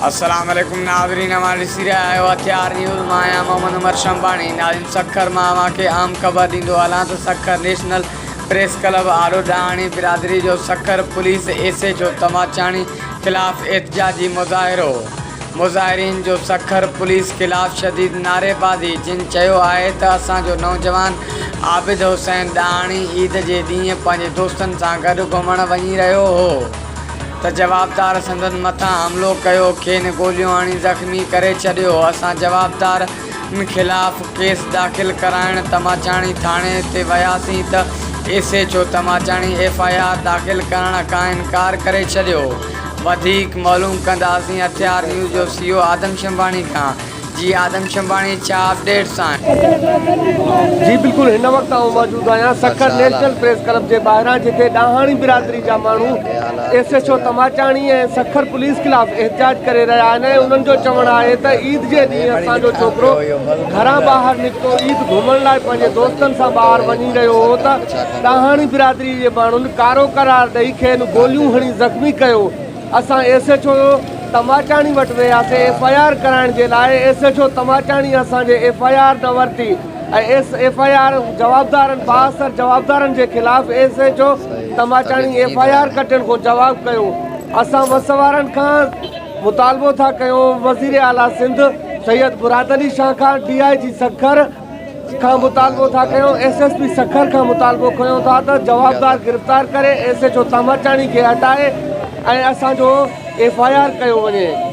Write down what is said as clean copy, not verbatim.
السلام عليڪم ناظرين اوهان ڏسي رهيا آهيو هٿيار نيوز مان آهيان محمد عمر شنباڻي ناظرين سکر مان اوهان کي اهم خبر ڏيندو هلان ته سکر نيشنل پريس ڪلب آڏو ڏاهاڻي برادري جو Sukkur police S H O Tamachani خلاف احتجاجي مظاهرو مظاهرين جو سکر پوليس خلاف شديد نعريبازي جن چيو آهي ته اسان جو نوجوان عابد حسين ڏاهاڻي عيد جي ڏينهن پنهنجي دوستن سان گڏ گهمڻ وڃي رهيو هو ته جوابدار سندن مٿان حملو ڪيو کين گوليون هڻي زخمي ڪري ڇڏيو اسان جوابدارن خلاف ڪيس داخل ڪرائڻ تماچاڻي ٿاڻي تي وياسين ته S H O Tamachani F I R داخل ڪرڻ کان انڪار ڪري ڇڏيو وڌيڪ معلوم ڪنداسين هٿيار نيوز جو سي او آدم شنباڻي کان جي آدم شنباڻي ڇا اپڊيٽس آهن. جي بلڪل هن وقت آئون موجود آهيان سکر نيشنل پريس ڪلب جي ٻاهران جتي ڏاهاڻي برادري جا ماڻهو S H O Tamachani ۽ Sukkur police خلاف احتجاج ڪري رهيا آهن ۽ انهن جو چوڻ آهي ته عيد جي ڏينهن اسان جو ڇوڪرو گهران ٻاهر نڪتو عيد گهمڻ لاء پنهنجي دوستن سان ٻاهر وڃي رهيو هو ته ڏاهاڻي برادري جي ماڻهن ڪارو قرار ڏئي کين گوليون هڻي زخمي ڪيو اسان ايس ايڇ او تماچاڻي وٽ وياسين ايف I R ڪرائڻ جي لاء ايس ايڇ او تماچاڻي اسان جي ايف I R نه ورتي ۽ ايس ايف I R جوابدارن بااثر جوابدارن جي خلاف S H O Tamachani F I R ڪٽڻ کان جواب ڪيو اسان وس وارن کان مطالبو ٿا ڪيون وزير اعليٰ سنڌ سيد مراد علي شاهه کان ڊي I جي سکر کان مطالبو ٿا ڪيون ايس ايس پي سکر کان مطالبو ڪيون ٿا ته جوابدار گرفتار ڪري ايس ايڇ او تاماچاڻي کي هٽائي ۽ اسان جو ايف I R ڪيو وڃي جي.